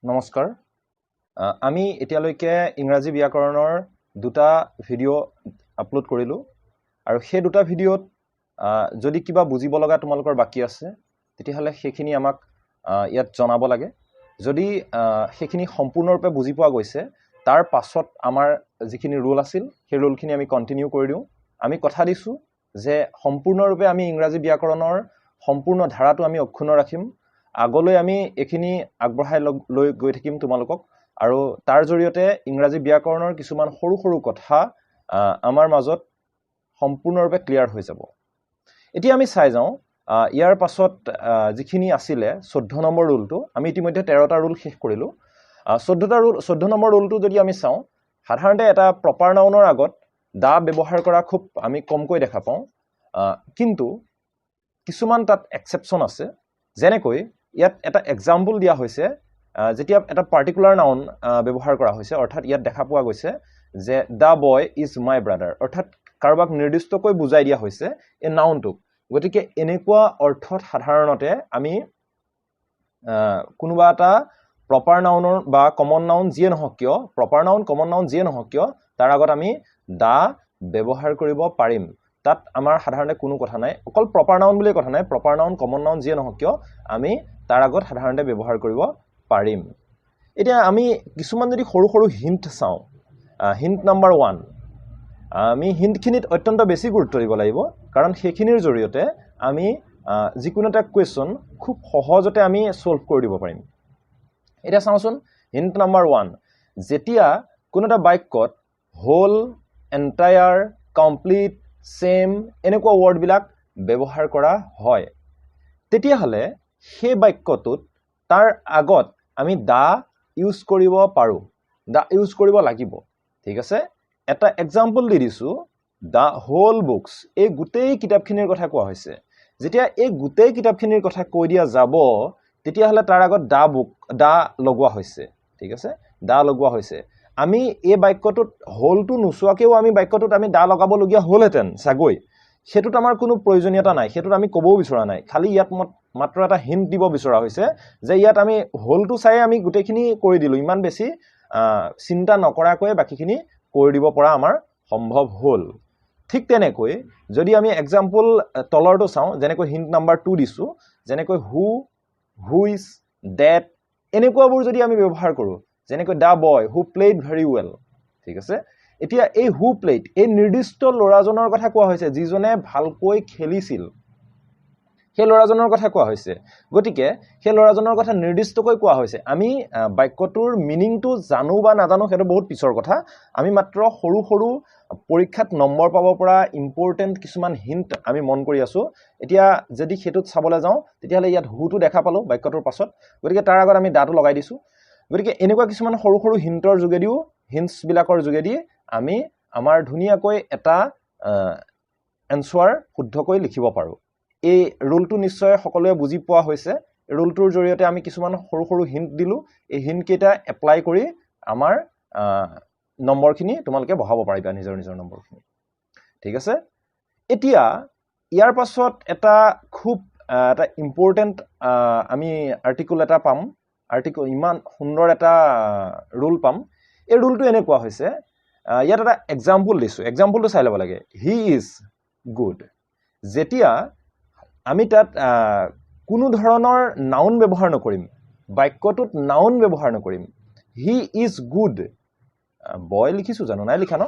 নমস্কাৰ। আমি এতিয়ালৈকে ইংৰাজী ব্যাকৰণৰ দুটা ভিডিঅ' আপলোড কৰিলোঁ আৰু সেই দুটা ভিডিঅ'ত যদি কিবা বুজিব লগা তোমালোকৰ বাকী আছে, তেতিয়াহ'লে সেইখিনি আমাক ইয়াত জনাব লাগে। যদি সেইখিনি সম্পূৰ্ণৰূপে বুজি পোৱা গৈছে, তাৰ পাছত আমাৰ যিখিনি ৰুল আছিল, সেই ৰুলখিনি আমি কণ্টিনিউ কৰি দিওঁ। আমি কথা দিছোঁ যে সম্পূৰ্ণৰূপে আমি ইংৰাজী ব্যাকৰণৰ সম্পূৰ্ণ ধাৰাটো আমি অক্ষুণ্ণ ৰাখিম। আগলৈ আমি এইখিনি আগবঢ়াই লৈ গৈ থাকিম তোমালোকক আৰু তাৰ জৰিয়তে ইংৰাজী ব্যাকৰণৰ কিছুমান সৰু সৰু কথা আমাৰ মাজত সম্পূৰ্ণৰূপে ক্লিয়াৰ হৈ যাব। এতিয়া আমি চাই যাওঁ ইয়াৰ পাছত যিখিনি আছিলে 14 নম্বৰ ৰুলটো। আমি ইতিমধ্যে 13টা ৰুল শেষ কৰিলোঁ। 14টা ৰুল, 14 নম্বৰ ৰুলটো যদি আমি চাওঁ, সাধাৰণতে এটা প্ৰপাৰ নাউনৰ আগত দা ব্যৱহাৰ কৰা খুব আমি কমকৈ দেখা পাওঁ, কিন্তু কিছুমান তাত এক্সেপশ্যন আছে। যেনেকৈ ইয়াত এটা এক্সাম্পল দিয়া হৈছে, যেতিয়া এটা পাৰ্টিকুলাৰ নাউন ব্যৱহাৰ কৰা হৈছে, অৰ্থাৎ ইয়াত দেখা পোৱা গৈছে যে "The boy is my brother", অৰ্থাৎ কাৰোবাক নিৰ্দিষ্টকৈ বুজাই দিয়া হৈছে এই নাউনটোক। গতিকে এনেকুৱা অৰ্থত সাধাৰণতে আমি কোনোবা এটা প্ৰপাৰ নাউনৰ বা কমন নাউন যিয়ে নহওক কিয়, প্ৰপাৰ নাউন, কমন নাউন যিয়ে নহওক কিয়, তাৰ আগত আমি দা ব্যৱহাৰ কৰিব পাৰিম। তাত আমাৰ সাধাৰণতে কোনো কথা নাই। অকল প্ৰপাৰ নাউন বুলিয়ে কথা নাই, প্ৰপাৰ নাউন, কমন নাউন যিয়ে নহওক কিয়, আমি তাৰ আগত সাধাৰণতে ব্যৱহাৰ কৰিব পাৰিম। এতিয়া আমি কিছুমান যদি সৰু সৰু হিণ্ট চাওঁ, হিণ্ট নাম্বাৰ 1। আমি হিণ্টখিনিত অত্যন্ত বেছি গুৰুত্ব দিব লাগিব, কাৰণ সেইখিনিৰ জৰিয়তে আমি যিকোনো এটা কুৱেশ্যন খুব সহজতে আমি ছল্ভ কৰি দিব পাৰিম। এতিয়া চাওঁচোন হিণ্ট নাম্বাৰ 1। যেতিয়া কোনো এটা বাক্যত হোল, এণ্টায়াৰ, কমপ্লিট, ছেম এনেকুৱা ৱৰ্ডবিলাক ব্যৱহাৰ কৰা হয়, তেতিয়াহ'লে সেই বাক্যটোত তাৰ আগত আমি দা ইউজ কৰিব পাৰোঁ, দা ইউজ কৰিব লাগিব। ঠিক আছে, এটা এক্সাম্পল the দিছোঁ। The whole books, এই গোটেই কিতাপখিনিৰ কথা কোৱা হৈছে। যেতিয়া এই গোটেই কিতাপখিনিৰ কথা কৈ দিয়া যাব, তেতিয়াহ'লে তাৰ আগত দা বুক, দা লগোৱা হৈছে। ঠিক আছে, দা লগোৱা হৈছে। আমি এই বাক্যটোত হোলটো নোচোৱাকৈও আমি বাক্যটোত আমি দা লগাবলগীয়া হ'লহেঁতেন চাগৈ। সেইটোত আমাৰ কোনো প্ৰয়োজনীয়তা নাই, সেইটোত আমি ক'বও বিচৰা নাই। খালি ইয়াত মাত্ৰ এটা হিণ্ট দিব বিচৰা হৈছে যে ইয়াত আমি হোলটো চাই আমি গোটেইখিনি কৰি দিলোঁ, ইমান বেছি চিন্তা নকৰাকৈয়ে বাকীখিনি কৰি দিব পৰা আমাৰ সম্ভৱ হ'ল। ঠিক তেনেকৈ যদি আমি এক্সাম্পল তলৰটো চাওঁ, যেনেকৈ হিণ্ট নাম্বাৰ 2 দিছোঁ, যেনেকৈ হু, which, date এনেকুৱাবোৰ যদি আমি ব্যৱহাৰ কৰোঁ, যেনেকৈ "The boy who played very well"। ঠিক আছে, এতিয়া এই হু প্লেইড, এই নিৰ্দিষ্ট ল'ৰাজনৰ কথা কোৱা হৈছে, যিজনে ভালকৈ খেলিছিল, সেই ল'ৰাজনৰ কথা কোৱা হৈছে। গতিকে সেই ল'ৰাজনৰ কথা নিৰ্দিষ্টকৈ কোৱা হৈছে। আমি বাক্যটোৰ মিনিংটো জানো বা নাজানো, সেইটো বহুত পিছৰ কথা। আমি মাত্ৰ সৰু সৰু পৰীক্ষাত নম্বৰ পাব পৰা ইম্পৰ্টেণ্ট কিছুমান হিণ্ট আমি মন কৰি আছোঁ। এতিয়া যদি সেইটোত চাবলৈ যাওঁ, তেতিয়াহ'লে ইয়াত হুটো দেখা পালোঁ বাক্যটোৰ পাছত, গতিকে তাৰ আগত আমি দাটো লগাই দিছোঁ। গতিকে এনেকুৱা কিছুমান সৰু সৰু হিণ্টৰ যোগেদিও, হিণ্টছবিলাকৰ যোগেদি আমি আমাৰ ধুনীয়াকৈ এটা এনচাৰ শুদ্ধকৈ লিখিব পাৰোঁ। এই ৰুলটো নিশ্চয় সকলোৱে বুজি পোৱা হৈছে। ৰুলটোৰ জৰিয়তে আমি কিছুমান সৰু সৰু হিণ্ট দিলোঁ। এই হিণ্টকেইটা এপ্লাই কৰি আমাৰ নম্বৰখিনি তোমালোকে বঢ়াব পাৰিবা, নিজৰ নিজৰ নম্বৰখিনি। ঠিক আছে, এতিয়া ইয়াৰ পাছত এটা খুব এটা ইম্পৰ্টেণ্ট আমি আৰ্টিকল এটা পাম, আৰ্টিকল ইমান সুন্দৰ এটা ৰুল পাম। এই ৰুলটো এনেকুৱা হৈছে, ইয়াত এটা এক্সাম্পল দিছোঁ, এক্সাম্পলটো চাই ল'ব লাগে। "He is good"। যেতিয়া আমি তাত কোনো ধৰণৰ নাউন ব্যৱহাৰ নকৰিম, বাক্যটোত নাউন ব্যৱহাৰ নকৰিম, "He is good boy" লিখিছোঁ জানো? নাই লিখা ন?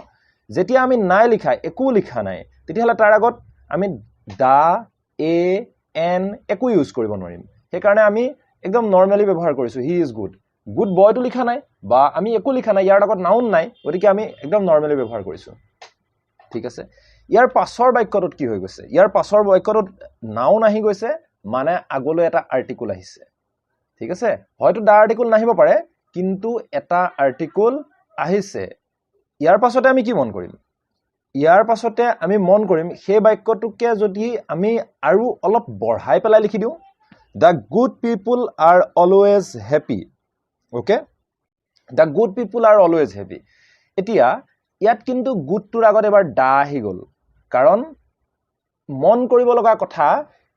যেতিয়া আমি নাই লিখা, একো লিখা নাই, তেতিয়াহ'লে তাৰ আগত আমি দা, এ, এন একো ইউজ কৰিব নোৱাৰিম। সেইকাৰণে আমি একদম নৰ্মেলি ব্যৱহাৰ কৰিছোঁ, "He is good"। Good বয়টো লিখা নাই বা আমি একো লিখা নাই, ইয়াৰ আগত নাউন নাই, গতিকে আমি একদম নৰ্মেলি ব্যৱহাৰ কৰিছোঁ। ঠিক আছে, ইয়াৰ পাছৰ বাক্যটোত কি হৈ গৈছে? ইয়াৰ পাছৰ বাক্যটোত নাউন আহি গৈছে, মানে আগলৈ এটা আৰ্টিকুল আহিছে। ঠিক আছে, হয়তো দা আৰ্টিকুল নাহিব পাৰে, কিন্তু এটা আৰ্টিকুল আহিছে। ইয়াৰ পাছতে আমি কি মন কৰিম? ইয়াৰ পাছতে আমি মন কৰিম, সেই বাক্যটোকে যদি আমি আৰু অলপ বঢ়াই পেলাই লিখি দিওঁ, "The good people are always happy"। Okay, "The good people are always happy"। এতিয়া ইয়াত কিন্তু গুডটোৰ আগত এবাৰ দা আহি গ'ল। কাৰণ মন কৰিব লগা কথা,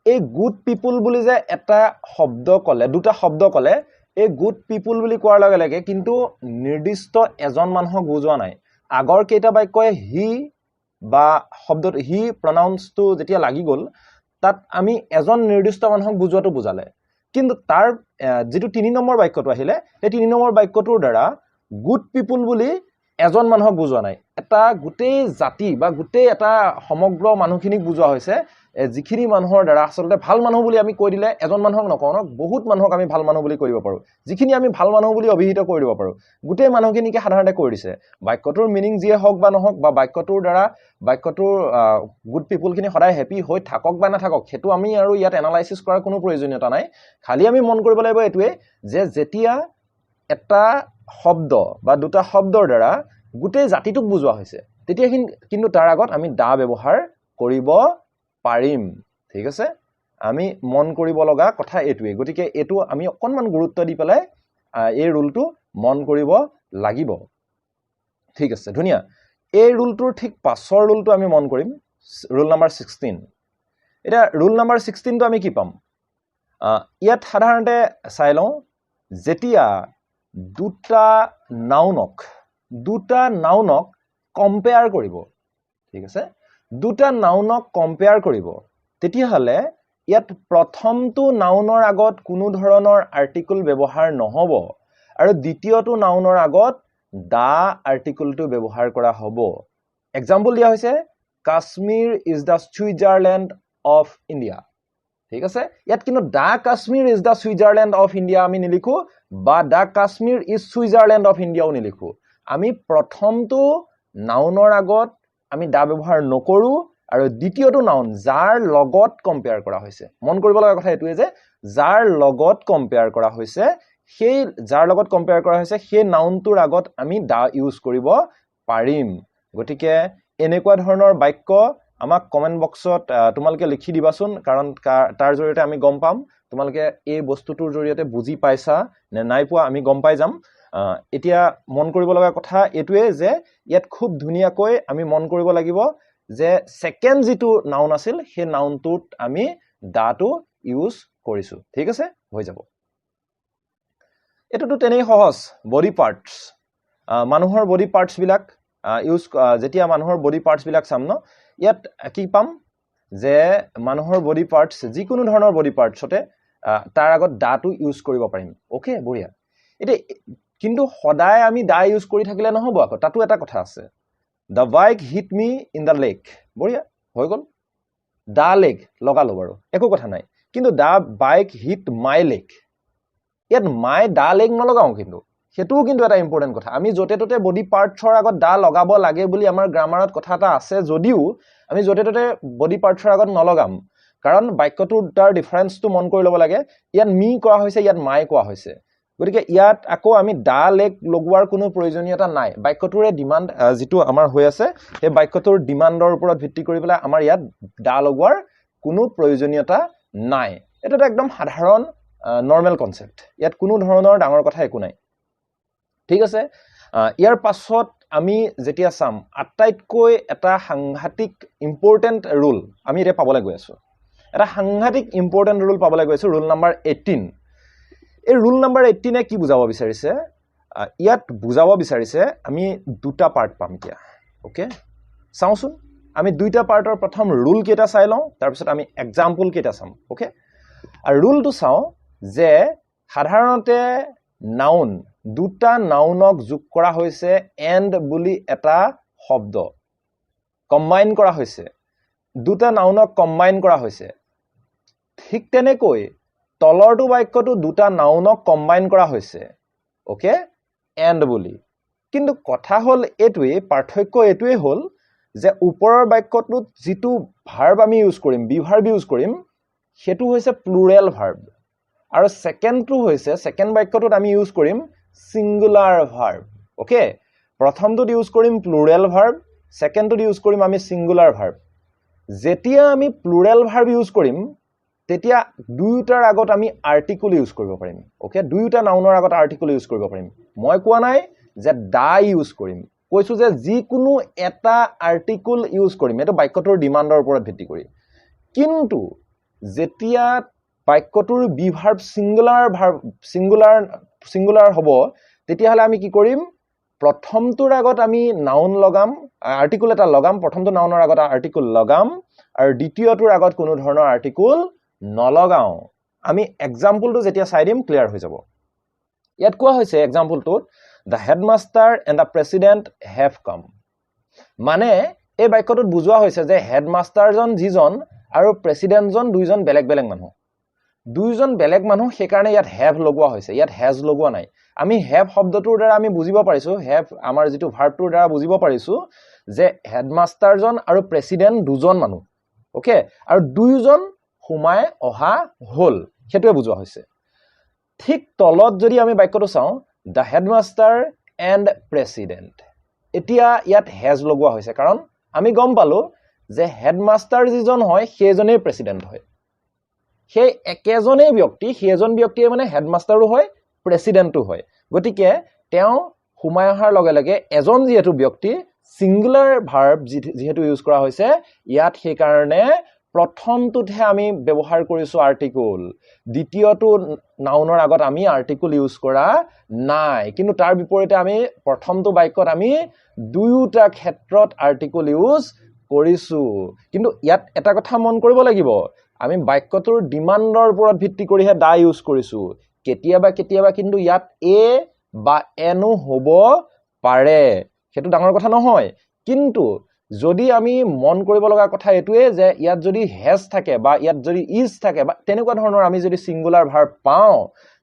এই গুড পিপুল বুলি যে এটা শব্দ ক'লে, দুটা শব্দ ক'লে। এই গুড পিপুল বুলি কোৱাৰ লগে লগে কিন্তু নিৰ্দিষ্ট এজন মানুহক বুজোৱা নাই। আগৰ কেইটা বাক্যই হি বা শব্দত হি প্ৰনাউন্সটো যেতিয়া লাগি গ'ল, তাত আমি এজন নিৰ্দিষ্ট মানুহক বুজোৱাটো বুজালে। কিন্তু তাৰ যিটো 3 নম্বৰ বাক্যটো আহিলে, সেই 3 নম্বৰ বাক্যটোৰ দ্বাৰা গুড পিপুল বুলি এজন মানুহক বুজোৱা নাই, এটা গোটেই জাতি বা গোটেই এটা সমগ্ৰ মানুহখিনিক বুজোৱা হৈছে, যিখিনি মানুহৰ দ্বাৰা আচলতে ভাল মানুহ বুলি আমি কৈ দিলে এজন মানুহক নকওঁ ন, বহুত মানুহক আমি ভাল মানুহ বুলি কৈ দিব পাৰোঁ, যিখিনি আমি ভাল মানুহ বুলি অভিহিত কৰি দিব পাৰোঁ, গোটেই মানুহখিনিকে সাধাৰণতে কৈ দিছে। বাক্যটোৰ মিনিং যিয়ে হওক বা নহওক, বা বাক্যটোৰ দ্বাৰা বাক্যটোৰ গুড পিপুলখিনি সদায় হেপী হৈ থাকক বা নাথাকক, সেইটো আমি আৰু ইয়াত এনালাইচিছ কৰাৰ কোনো প্ৰয়োজনীয়তা নাই। খালি আমি মন কৰিব লাগিব এইটোৱে যে যেতিয়া এটা শব্দ বা দুটা শব্দৰ দ্বাৰা গোটেই জাতিটোক বুজোৱা হৈছে, তেতিয়া কিন্তু তাৰ আগত আমি দা ব্যৱহাৰ কৰিব পাৰিম। ঠিক আছে, আমি মন কৰিব লগা কথা এইটোৱেই। গতিকে এইটো আমি অকণমান গুৰুত্ব দি পেলাই এই ৰুলটো মন কৰিব লাগিব। ঠিক আছে, ধুনীয়া। এই ৰুলটোৰ ঠিক পাছৰ ৰুলটো আমি মন কৰিম, ৰুল নাম্বাৰ 16। এতিয়া ৰুল নাম্বাৰ 16টো আমি কি পাম? ইয়াত সাধাৰণতে চাই লওঁ, যেতিয়া দুটা নাউনক কম্পেয়াৰ কৰিব, ঠিক আছে, দুটা নাউনক কম্পেয়াৰ কৰিব, তেতিয়াহ'লে ইয়াত প্ৰথমটো নাউনৰ আগত কোনো ধৰণৰ আৰ্টিকল ব্যৱহাৰ নহ'ব আৰু দ্বিতীয়টো নাউনৰ আগত দা আৰ্টিকলটো ব্যৱহাৰ কৰা হ'ব। এক্সাম্পল দিয়া হৈছে, Kashmir is the Switzerland of India. ঠিক আছে, ইয়াত কিন্তু the Kashmir is the Switzerland of India আমি নিলিখোঁ, বা the Kashmir is Switzerland of ইণ্ডিয়াও নিলিখোঁ। আমি প্ৰথমটো নাউনৰ আগত আমি দা ব্যৱহাৰ নকৰোঁ আৰু দ্বিতীয়টো নাউন যাৰ লগত কম্পেয়াৰ কৰা হৈছে, মন কৰিব লগা কথা এইটোৱে যে যাৰ লগত কম্পেয়াৰ কৰা হৈছে, সেই যাৰ লগত কম্পেয়াৰ কৰা হৈছে সেই নাউনটোৰ আগত আমি দা ইউজ কৰিব পাৰিম। গতিকে এনেকুৱা ধৰণৰ বাক্য আমাক কমেণ্ট বক্সত তোমালোকে লিখি দিবাচোন, কাৰণ তাৰ জৰিয়তে আমি গম পাম তোমালোকে এই বস্তুটোৰ জৰিয়তে বুজি পাইছা নে নাই পোৱা, আমি গম পাই যাম। এতিয়া মন কৰিব লগা কথা এইটোৱে যে ইয়াত খুব ধুনীয়াকৈ আমি মন কৰিব লাগিব যে ছেকেণ্ড যিটো নাউন আছিল সেই নাউনটোত আমি দাটো ইউজ কৰিছোঁ। ঠিক আছে, হৈ যাব। এইটোতো তেনেই সহজ। বডি পাৰ্টছ, মানুহৰ বডি পাৰ্টছবিলাক ইউজ, যেতিয়া মানুহৰ বডি পাৰ্টছবিলাক চাম ন, ইয়াত কি পাম যে মানুহৰ বডি পাৰ্টছ, যিকোনো ধৰণৰ বডি পাৰ্টছতে তাৰ আগত দাটো ইউজ কৰিব পাৰিম। অ'কে, বঢ়িয়া। এতিয়া কিন্তু সদায় আমি দা ইউজ কৰি থাকিলে নহ'ব আকৌ, তাতো এটা কথা আছে। The bike hit me in the leg, বঢ়িয়া হৈ গ'ল। দা লেগ লগালো বাৰু, একো কথা নাই। কিন্তু the bike hit my leg, ইয়াত মাই দা লেগ নলগাওঁ কিন্তু, সেইটোও কিন্তু এটা ইম্পৰ্টেণ্ট কথা। আমি য'তে ত'তে বডি পাৰ্টছৰ আগত দা লগাব লাগে বুলি আমাৰ গ্ৰামাৰত কথা এটা আছে যদিও আমি য'তে ত'তে বডি পাৰ্টছৰ আগত নলগাম, কাৰণ বাক্যটোৰ তাৰ ডিফাৰেঞ্চটো মন কৰি ল'ব লাগে। ইয়াত মি কোৱা হৈছে, ইয়াত মাই কোৱা হৈছে, গতিকে ইয়াত আকৌ আমি দা লেগ লগোৱাৰ কোনো প্ৰয়োজনীয়তা নাই। বাক্যটোৰে ডিমাণ্ড যিটো আমাৰ হৈ আছে, সেই বাক্যটোৰ ডিমাণ্ডৰ ওপৰত ভিত্তি কৰি পেলাই আমাৰ ইয়াত দা লগোৱাৰ কোনো প্ৰয়োজনীয়তা নাই। এইটো এটা একদম সাধাৰণ নৰ্মেল কনচেপ্ট, ইয়াত কোনো ধৰণৰ ডাঙৰ কথা একো নাই। ঠিক আছে, ইয়াৰ পাছত আমি যেতিয়া চাম আটাইতকৈ এটা সাংঘাতিক ইম্পৰ্টেণ্ট ৰুল আমি এতিয়া পাবলৈ গৈ আছোঁ, এটা সাংঘাতিক ইম্পৰ্টেণ্ট ৰুল পাবলৈ গৈ আছোঁ, ৰুল নাম্বাৰ 18। এই ৰুল নাম্বাৰ 18 কি বুজাব বিচাৰিছে? ইয়াত বুজাব বিচাৰিছে আমি দুটা পাৰ্ট পাম এতিয়া। অ'কে, চাওঁচোন আমি দুইটা পাৰ্টৰ প্ৰথম ৰুল কেইটা চাই লওঁ, তাৰপিছত আমি এক্সাম্পল কেইটা চাম। অ'কে, আৰু ৰুলটো চাওঁ যে সাধাৰণতে নাউন, দুটা নাউনক যোগ কৰা হৈছে এণ্ড বুলি এটা শব্দ কম্বাইন কৰা হৈছে, দুটা নাউনক কম্বাইন কৰা হৈছে। ঠিক তেনেকৈ তলৰটো বাক্যটো দুটা নাউনক কম্বাইন কৰা হৈছে, অ'কে, এণ্ড বুলি। কিন্তু কথা হ'ল এইটোৱেই, পাৰ্থক্য এইটোৱেই হ'ল যে ওপৰৰ বাক্যটোত যিটো ভাৰ্ব আমি ইউজ কৰিম, বি ভাৰ্ব ইউজ কৰিম, সেইটো হৈছে প্লুৰেল ভাৰ্ব, আৰু ছেকেণ্ডটো হৈছে, ছেকেণ্ড বাক্যটোত আমি ইউজ কৰিম ছিংগুলাৰ ভাৰ্ব। অ'কে, প্ৰথমটোত ইউজ কৰিম প্লুৰেল ভাৰ্ব, ছেকেণ্ডটোত ইউজ কৰিম আমি ছিংগুলাৰ ভাৰ্ব। যেতিয়া আমি প্লুৰেল ভাৰ্ব ইউজ কৰিম তেতিয়া দুয়োটাৰ আগত আমি আৰ্টিকুল ইউজ কৰিব পাৰিম। অ'কে, দুয়োটা নাউনৰ আগত আৰ্টিকুল ইউজ কৰিব পাৰিম। মই কোৱা নাই যে দা ইউজ কৰিম, কৈছোঁ যে যিকোনো এটা আৰ্টিকুল ইউজ কৰিম, এইটো বাক্যটোৰ ডিমাণ্ডৰ ওপৰত ভিত্তি কৰি। কিন্তু যেতিয়া বাক্যটোৰ be verb singular verb, singular singular হ'ব, তেতিয়াহ'লে আমি কি কৰিম? প্ৰথমটোৰ আগত আমি নাউন লগাম, আৰ্টিকুল এটা লগাম। প্ৰথমটো নাউনৰ আগত আৰ্টিকুল লগাম আৰু দ্বিতীয়টোৰ আগত কোনো ধৰণৰ আৰ্টিকুল নলগাওঁ। আমি এক্সাম্পলটো যেতিয়া চাই দিম, ক্লিয়াৰ হৈ যাব। ইয়াত কোৱা হৈছে এক্সাম্পলটোত, "The headmaster and the president have come." মানে এই বাক্যটোত বুজোৱা হৈছে যে হেডমাষ্টাৰজন যিজন আৰু প্ৰেচিডেণ্টজন দুইজন বেলেগ বেলেগ মানুহ, দুয়োজন বেলেগ মানুহ। সেইকাৰণে ইয়াত have লগোৱা হৈছে, ইয়াত হেজ লগোৱা নাই। আমি have শব্দটোৰ দ্বাৰা আমি বুজিব পাৰিছোঁ, have আমাৰ যিটো ভাৰ্বটোৰ দ্বাৰা বুজিব পাৰিছোঁ যে হেডমাষ্টাৰজন আৰু প্ৰেচিডেণ্ট দুজন মানুহ, অ'কে, আৰু দুয়োজন সোমাই অহা হ'ল, সেইটোৱে বুজোৱা হৈছে। ঠিক তলত যদি আমি বাক্যটো চাওঁ, the headmaster and president, এতিয়া ইয়াত হেজ লগোৱা হৈছে, কাৰণ আমি গম পালোঁ যে হেডমাষ্টাৰ যিজন হয়, সেইজনেই প্ৰেচিডেণ্ট হয়। সেই একেজনেই ব্যক্তি, সেইজন ব্যক্তিয়ে মানে হেডমাষ্টাৰো হয়, প্ৰেচিডেণ্টো হয়। গতিকে তেওঁ সোমাই অহাৰ লগে লগে এজন যিহেতু ব্যক্তি, ছিংগুলাৰ ভাৰ্ব যিহেতু ইউজ কৰা হৈছে ইয়াত, সেইকাৰণে প্ৰথমটোতহে আমি ব্যৱহাৰ কৰিছোঁ আৰ্টিকুল। দ্বিতীয়টো নাউনৰ আগত আমি আৰ্টিকুল ইউজ কৰা নাই। কিন্তু তাৰ বিপৰীতে আমি প্ৰথমটো বাক্যত আমি দুয়োটা ক্ষেত্ৰত আৰ্টিকুল ইউজ কৰিছোঁ। কিন্তু ইয়াত এটা কথা মন কৰিব লাগিব, আমি বাক্যটোৰ ডিমাণ্ডৰ ওপৰত ভিত্তি কৰিহে দা ইউজ কৰিছোঁ। কেতিয়াবা কেতিয়াবা কিন্তু ইয়াত এ বা এনো হ'ব পাৰে, সেইটো ডাঙৰ কথা নহয়। কিন্তু যদি আমি মন কৰিব লগা কথা এইটোৱে যে ইয়াত যদি হেজ থাকে বা ইয়াত যদি is থাকে বা তেনেকুৱা ধৰণৰ আমি যদি ছিংগুলাৰ ভাৰ্ব পাওঁ,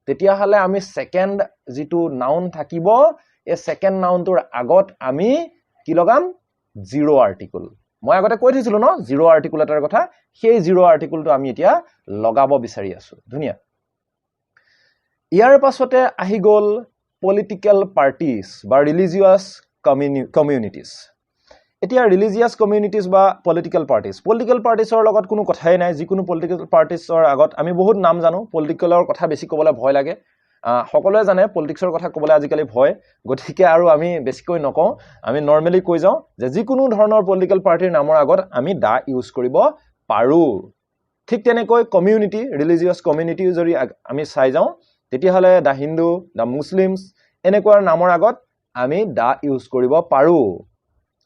তেতিয়াহ'লে আমি ছেকেণ্ড যিটো নাউন থাকিব, এই ছেকেণ্ড নাউনটোৰ আগত আমি কি লগাম? Zero' article. মই আগতে কৈ থৈছিলোঁ ন জিৰ' আৰ্টিকুল এটাৰ কথা? সেই জিৰ' আৰ্টিকুলটো আমি এতিয়া লগাব বিচাৰি আছোঁ। ধুনীয়া। ইয়াৰ পাছতে আহি গ'ল পলিটিকেল পাৰ্টিজ বা ৰিলিজিয়াছ কমিউনিটিজ। এতিয়া ৰিলিজিয়াছ কমিউনিটিজ বা পলিটিকেল পাৰ্টিজ, পলিটিকেল পাৰ্টিছৰ লগত কোনো কথাই নাই। যিকোনো পলিটিকেল পাৰ্টিছৰ আগত, আমি বহুত নাম জানো, পলিটিকেলৰ কথা বেছি ক'বলৈ ভয় লাগে। সকলোৱে জানে, পলিটিক্সৰ কথা ক'বলৈ আজিকালি ভয়। গতিকে আৰু আমি বেছিকৈ নকওঁ, আমি নৰ্মেলি কৈ যাওঁ যে যিকোনো ধৰণৰ পলিটিকেল পাৰ্টিৰ নামৰ আগত আমি দা ইউজ কৰিব পাৰোঁ। ঠিক তেনেকৈ কমিউনিটি, ৰিলিজিয়াছ কমিউনিটি যদি আমি চাই যাওঁ, তেতিয়াহ'লে the Hindu, the Muslims, এনেকুৱা নামৰ আগত আমি দা ইউজ কৰিব পাৰোঁ।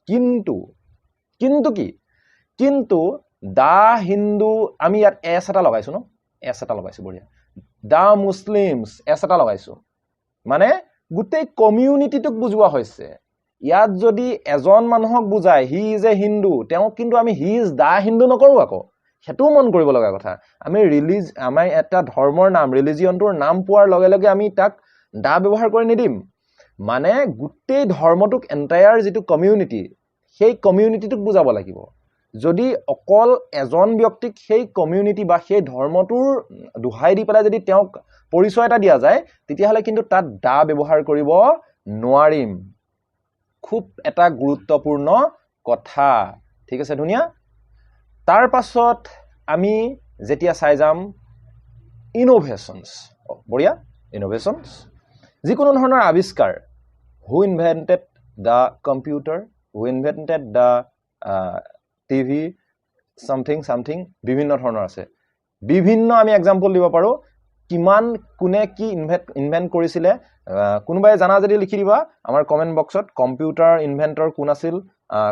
কিন্তু কি? কিন্তু দা হিন্দু, আমি ইয়াত এছ এটা লগাইছোঁ ন? এছ এটা লগাইছোঁ, বঢ়িয়া। The Muslims, S এটা লগাইছোঁ, মানে গোটেই কমিউনিটিটোক বুজোৱা হৈছে। ইয়াত যদি এজন মানুহক বুজায়, "He is a Hindu", তেওঁক কিন্তু আমি "He is the Hindu" নকৰোঁ আকৌ। সেইটোও মন কৰিব লগা কথা। আমি আমাৰ এটা ধৰ্মৰ নাম, ৰিলিজিয়নটোৰ নাম পোৱাৰ লগে লগে আমি তাক দা ব্যৱহাৰ কৰি নিদিম। মানে গোটেই ধৰ্মটোক, এণ্টায়াৰ যিটো কমিউনিটি, সেই কমিউনিটিটোক বুজাব লাগিব। যদি অকল এজন ব্যক্তিক সেই কমিউনিটি বা সেই ধৰ্মটোৰ দোহাই দি পেলাই যদি তেওঁক পৰিচয় এটা দিয়া যায়, তেতিয়াহ'লে কিন্তু তাত দা ব্যৱহাৰ কৰিব নোৱাৰিম। খুব এটা গুৰুত্বপূৰ্ণ কথা। ঠিক আছে, ধুনীয়া। তাৰ পাছত আমি যেতিয়া চাই যাম ইন'ভেশ্যনছ, বঢ়িয়া। ইন'ভেশ্যনছ, যিকোনো ধৰণৰ আৱিষ্কাৰ। Who invented the computer, who invented the TV, something something, বিভিন্ন ধৰণৰ আছে। বিভিন্ন আমি এক্সাম্পল দিব পাৰোঁ, কিমান কোনে কি ইনভেণ্ট কৰিছিলে। কোনোবাই জানা যদি লিখি দিবা আমাৰ কমেণ্ট বক্সত, কম্পিউটাৰ ইনভেণ্টৰ কোন আছিল,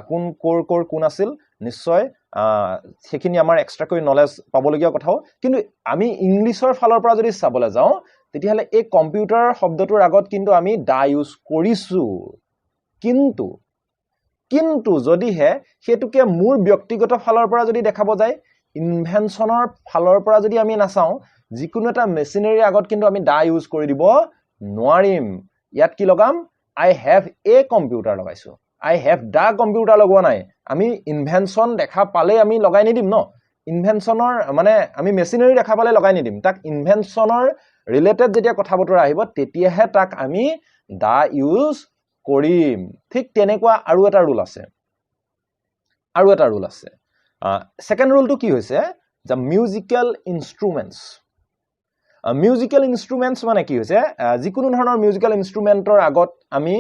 কোন ক'ৰ ক'ৰ কোন আছিল। নিশ্চয় সেইখিনি আমাৰ এক্সট্ৰাকৈ নলেজ পাবলগীয়া কথাও। কিন্তু আমি ইংলিছৰ ফালৰ পৰা যদি চাবলৈ যাওঁ, তেতিয়াহ'লে এই কম্পিউটাৰ শব্দটোৰ আগত কিন্তু আমি দা ইউজ কৰিছোঁ। কিন্তু যদিহে সেইটোকে মোৰ ব্যক্তিগত ফালৰ পৰা যদি দেখাব যায়, ইনভেনশ্যনৰ ফালৰ পৰা যদি আমি নাচাওঁ, যিকোনো এটা মেচিনেৰীৰ আগত কিন্তু আমি দা ইউজ কৰি দিব নোৱাৰিম। ইয়াত কি লগাম? "I have a computer" লগাইছোঁ, "I have the computer" লগোৱা নাই। আমি ইনভেনশ্যন দেখা পালেই আমি লগাই নিদিম ন? ইনভেনশ্যনৰ মানে আমি মেচিনেৰী দেখা পালে লগাই নিদিম। তাক ইনভেনশ্যনৰ ৰিলেটেড যেতিয়া কথা বতৰা আহিব, তেতিয়াহে তাক আমি দা ইউজ কৰিম। ঠিক তেনেকুৱা আৰু এটা ৰুল আছে, আৰু এটা ৰুল আছে। ছেকেণ্ড ৰুলটো কি হৈছে? The musical instruments. Musical instruments মানে কি হৈছে? যিকোনো ধৰণৰ মিউজিকেল ইনষ্ট্ৰুমেণ্টৰ আগত আমি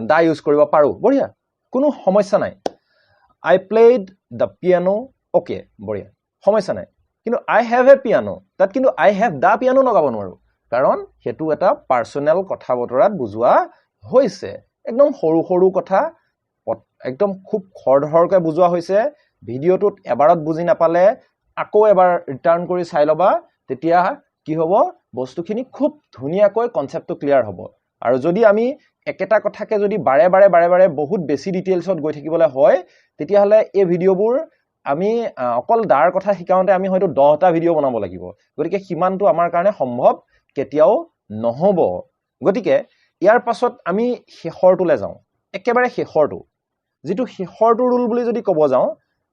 দা ইউজ কৰিব পাৰোঁ। বঢ়িয়া, কোনো সমস্যা নাই। "I played the piano", okay, বঢ়িয়া, সমস্যা নাই। কিন্তু "I have a piano", তাত কিন্তু "I have the piano" লগাব নোৱাৰোঁ। কাৰণ সেইটো এটা পাৰ্চনেল কথা বতৰাত বুজোৱা হৈছে। একদম সৰু সৰু কথা, একদম খুব খৰধৰকৈ বুজোৱা হৈছে। ভিডিঅ'টোত এবাৰত বুজি নাপালে আকৌ এবাৰ ৰিটাৰ্ণ কৰি চাই ল'বা, তেতিয়া কি হ'ব, বস্তুখিনি খুব ধুনীয়াকৈ কনচেপ্টটো ক্লিয়াৰ হ'ব। আৰু যদি আমি একেটা কথাকে যদি বাৰে বাৰে বাৰে বাৰে বহুত বেছি ডিটেইলছত গৈ থাকিবলৈ হয়, তেতিয়াহ'লে এই ভিডিঅ'বোৰ আমি অকল দাৰ কথা শিকাওঁতে আমি হয়তো 10টা ভিডিঅ' বনাব লাগিব। গতিকে সিমানটো আমাৰ কাৰণে সম্ভৱ কেতিয়াও নহ'ব। গতিকে ইয়াৰ পাছত আমি শেষৰটোলৈ যাওঁ, একেবাৰে শেষৰটো, যিটো শেষৰটো ৰুল বুলি যদি ক'ব যাওঁ,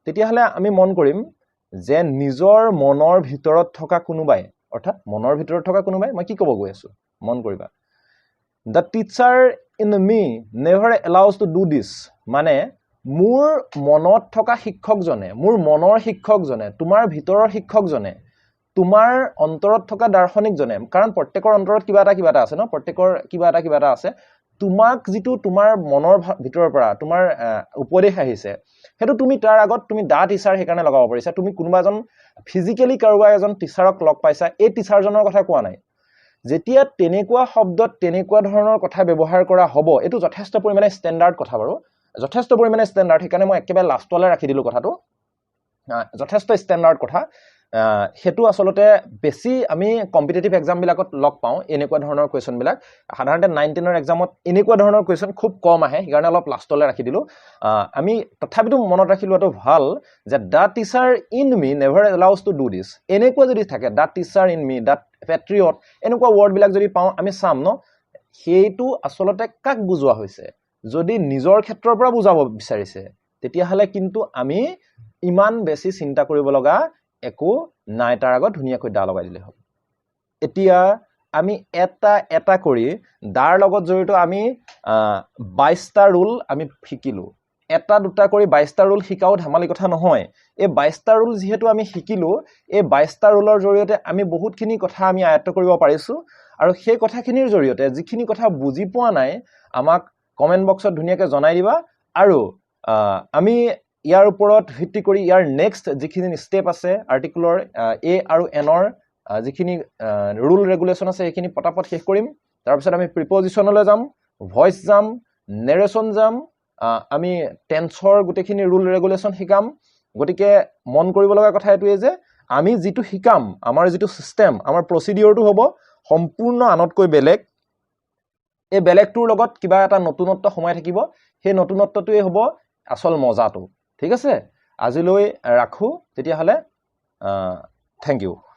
তেতিয়াহ'লে আমি মন কৰিম যে নিজৰ মনৰ ভিতৰত থকা কোনোবাই, অৰ্থাৎ মনৰ ভিতৰত থকা কোনোবাই, মই কি ক'ব গৈ আছোঁ মন কৰিবা, "The teacher in me never allows to do this." মানে মোৰ মনত থকা শিক্ষকজনে, মোৰ মনৰ শিক্ষকজনে, তোমাৰ ভিতৰৰ শিক্ষকজনে, তোমাৰ অন্তৰত থকা দাৰ্শনিকজনে, কাৰণ প্ৰত্যেকৰ অন্তৰত কিবা এটা কিবা এটা আছে ন, প্ৰত্যেকৰ কিবা এটা কিবা এটা আছে। তোমাক যিটো তোমাৰ মনৰ ভিতৰৰ পৰা তোমাৰ উপদেশ আহিছে, সেইটো তুমি তাৰ আগত তুমি দা টিচাৰ সেইকাৰণে লগাব পাৰিছা। তুমি কোনোবা এজন ফিজিকেলি কাৰোবাৰ এজন টিচাৰক লগ পাইছা, এই টিচাৰজনৰ কথা কোৱা নাই। যেতিয়া তেনেকুৱা শব্দত তেনেকুৱা ধৰণৰ কথা ব্যৱহাৰ কৰা হ'ব, এইটো যথেষ্ট পৰিমাণে ষ্টেণ্ডাৰ্ড কথা বাৰু, যথেষ্ট পৰিমাণে ষ্টেণ্ডাৰ্ড, সেইকাৰণে মই একেবাৰে লাষ্টলৈ ৰাখি দিলোঁ কথাটো। যথেষ্ট ষ্টেণ্ডাৰ্ড কথা। সেইটো আচলতে বেছি আমি কম্পিটিটিভ এক্সামবিলাকত লগ পাওঁ এনেকুৱা ধৰণৰ কুৱেশ্যনবিলাক। সাধাৰণতে 9, 10ৰ এক্সামত এনেকুৱা ধৰণৰ কুৱেশ্যন খুব কম আহে, সেইকাৰণে অলপ লাষ্টলৈ ৰাখি দিলোঁ। আমি তথাপিতো মনত ৰাখি লোৱাটো ভাল যে "The teacher in me never allows to do this", এনেকুৱা যদি থাকে, "the teacher in me", "the patriot", এনেকুৱা ৱৰ্ডবিলাক যদি পাওঁ, আমি চাম ন সেইটো আচলতে কাক বুজোৱা হৈছে। যদি নিজৰ ক্ষেত্ৰৰ পৰা বুজাব বিচাৰিছে, তেতিয়াহ'লে কিন্তু আমি ইমান বেছি চিন্তা কৰিব লগা একো নাই, তাৰ আগত ধুনীয়াকৈ দা লগাই দিলেই হ'ল। এতিয়া আমি এটা এটা কৰি দাৰ লগত জড়িত আমি 22টা ৰুল আমি শিকিলোঁ। এটা দুটা কৰি 22টা ৰুল শিকাও ধেমালি কথা নহয়। এই 22টা ৰুল যিহেতু আমি শিকিলোঁ, এই 22টা ৰুলৰ জৰিয়তে আমি বহুতখিনি কথা আমি আয়ত্ব কৰিব পাৰিছোঁ। আৰু সেই কথাখিনিৰ জৰিয়তে যিখিনি কথা বুজি পোৱা নাই, আমাক কমেণ্ট বক্সত ধুনীয়াকৈ জনাই দিবা। আৰু আমি ইয়াৰ ওপৰত ভিত্তি কৰি ইয়াৰ নেক্সট যিখিনি ষ্টেপ আছে, আৰ্টিকুলৰ এ আৰু এনৰ যিখিনি ৰুল ৰেগুলেশ্যন আছে, সেইখিনি পটাপট শেষ কৰিম। তাৰপিছত আমি প্ৰিপজিশ্যনলৈ যাম, ভইচ যাম, নেৰেশ্যন যাম, আমি টেন্সৰ গোটেইখিনি ৰুল ৰেগুলেশ্যন শিকাম। গতিকে মন কৰিব লগা কথা এইটোৱে যে আমি যিটো শিকাম, আমাৰ যিটো ছিষ্টেম, আমাৰ প্ৰচিডিঅ'ৰটো হ'ব সম্পূৰ্ণ আনতকৈ বেলেগ। এই বেলেগটোৰ লগত কিবা এটা নতুনত্ব সোমাই থাকিব, সেই নতুনত্বটোৱেই হ'ব আচল মজাটো। ঠিক আছে, আজিলৈ ৰাখোঁ তেতিয়াহ'লে। Thank U.